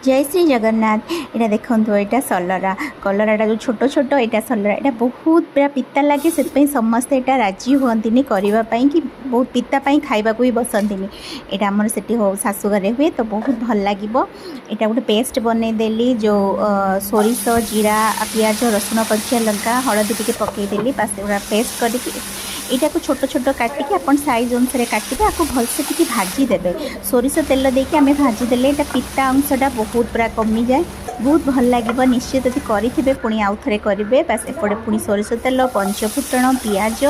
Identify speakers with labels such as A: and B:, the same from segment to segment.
A: ଜୟ ଶ୍ରୀ ଜଗନ୍ନାଥ। ଏଇଟା ଦେଖନ୍ତୁ, ଏଇଟା ସଲରା। କଲରାଟା ଯେଉଁ ଛୋଟ ଛୋଟ, ଏଇଟା ସଲରା। ଏଇଟା ବହୁତ ପୁରା ପିତା ଲାଗେ, ସେଥିପାଇଁ ସମସ୍ତେ ଏଇଟା ରାଜି ହୁଅନ୍ତିନି କରିବା ପାଇଁ କି ବହୁତ ପିତା ପାଇଁ ଖାଇବାକୁ ବି ବସନ୍ତିନି। ଏଇଟା ଆମର ସେଠି ହଉ, ଶାଶୁଘରେ ହୁଏ ତ ବହୁତ ଭଲ ଲାଗିବ। ଏଇଟା ଗୋଟେ ପେଷ୍ଟ ବନେଇଦେଲି, ଯେଉଁ ସୋରିଷ, ଜିରା, ପିଆଜ, ରସୁଣ, କଞ୍ଚା ଲଙ୍କା, ହଳଦୀ ଟିକେ ପକାଇଦେଲି। ବାସ୍, ଏଗୁଡ଼ା ପେଷ୍ଟ କରିକି ଏଇଟାକୁ ଛୋଟ ଛୋଟ କାଟିକି, ଆପଣ ସାଇଜ୍ ଅନୁସାରେ କାଟିବେ। ଆକୁ ଭଲସେ ଟିକେ ଭାଜିଦେବେ। ସୋରିଷ ତେଲ ଦେଇକି ଆମେ ଭାଜିଦେଲେ ଏଇଟା ପିତା ଅଂଶଟା ବହୁତ ପୁରା କମିଯାଏ, ବହୁତ ଭଲ ଲାଗିବ। ନିଶ୍ଚିତ ଯଦି କରିଥିବେ, ପୁଣି ଆଉ ଥରେ କରିବେ। ବାସ୍, ଏପଟେ ପୁଣି ସୋରିଷ ତେଲ, ପଞ୍ଚଫୁଟଣ, ପିଆଜ।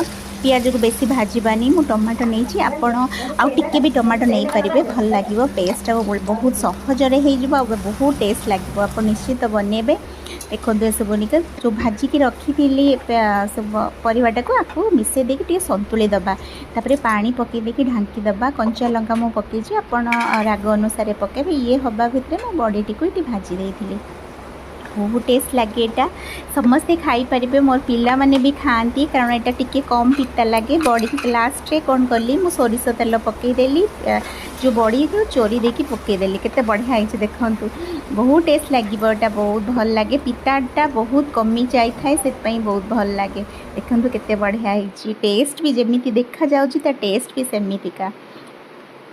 A: ପିଆଜକୁ ବେଶୀ ଭାଜିବାନି। ମୁଁ ଟମାଟୋ ନେଇଛି, ଆପଣ ଆଉ ଟିକେ ବି ଟମାଟୋ ନେଇପାରିବେ। ଭଲ ଲାଗିବ ପେଷ୍ଟ ଆଉ ବହୁତ ସହଜରେ ହେଇଯିବ ଆଉ ବହୁତ ଟେଷ୍ଟ ଲାଗିବ। ଆପଣ ନିଶ୍ଚିତ ବନେଇବେ। ଦେଖନ୍ତୁ, ଏସବୁ ନିକା ଯେଉଁ ଭାଜିକି ରଖିଥିଲି ସବୁ ପରିବାଟାକୁ, ଆକୁ ମିଶାଇ ଦେଇକି ଟିକେ ସନ୍ତୁଳି ଦେବା। ତାପରେ ପାଣି ପକାଇ ଦେଇକି ଢାଙ୍କି ଦେବା। କଞ୍ଚା ଲଙ୍କା ମୁଁ ପକାଇଛି, ଆପଣ ରାଗ ଅନୁସାରେ ପକାଇବେ। ଇଏ ହେବା ଭିତରେ ମୁଁ ବଡ଼ିଟିକୁ ଏଠି ଭାଜି ଦେଇଥିଲି। ବହୁତ ଟେଷ୍ଟ ଲାଗେ ଏଇଟା, ସମସ୍ତେ ଖାଇପାରିବେ। ମୋର ପିଲାମାନେ ବି ଖାଆନ୍ତି, କାରଣ ଏଇଟା ଟିକେ କମ୍ ପିତା ଲାଗେ। ବଡ଼ି ଲାଷ୍ଟରେ କ'ଣ କଲି, ମୁଁ ସୋରିଷ ତେଲ ପକାଇଦେଲି, ଯେଉଁ ବଡ଼ିକୁ ଚୋରି ଦେଇକି ପକାଇଦେଲି। କେତେ ବଢ଼ିଆ ହେଇଛି ଦେଖନ୍ତୁ। ବହୁତ ଟେଷ୍ଟ ଲାଗିବ ଏଇଟା, ବହୁତ ଭଲ ଲାଗେ। ପିତାଟା ବହୁତ କମି ଯାଇଥାଏ, ସେଥିପାଇଁ ବହୁତ ଭଲ ଲାଗେ। ଦେଖନ୍ତୁ କେତେ ବଢ଼ିଆ ହେଇଛି। ଟେଷ୍ଟ ବି ଯେମିତି ଦେଖାଯାଉଛି, ତା ଟେଷ୍ଟ ବି ସେମିତିକା।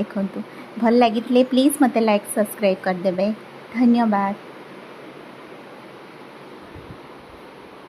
A: ଦେଖନ୍ତୁ, ଭଲ ଲାଗିଥିଲେ ପ୍ଲିଜ୍ ମୋତେ ଲାଇକ୍, ସବସ୍କ୍ରାଇବ୍ କରିଦେବେ। ଧନ୍ୟବାଦ।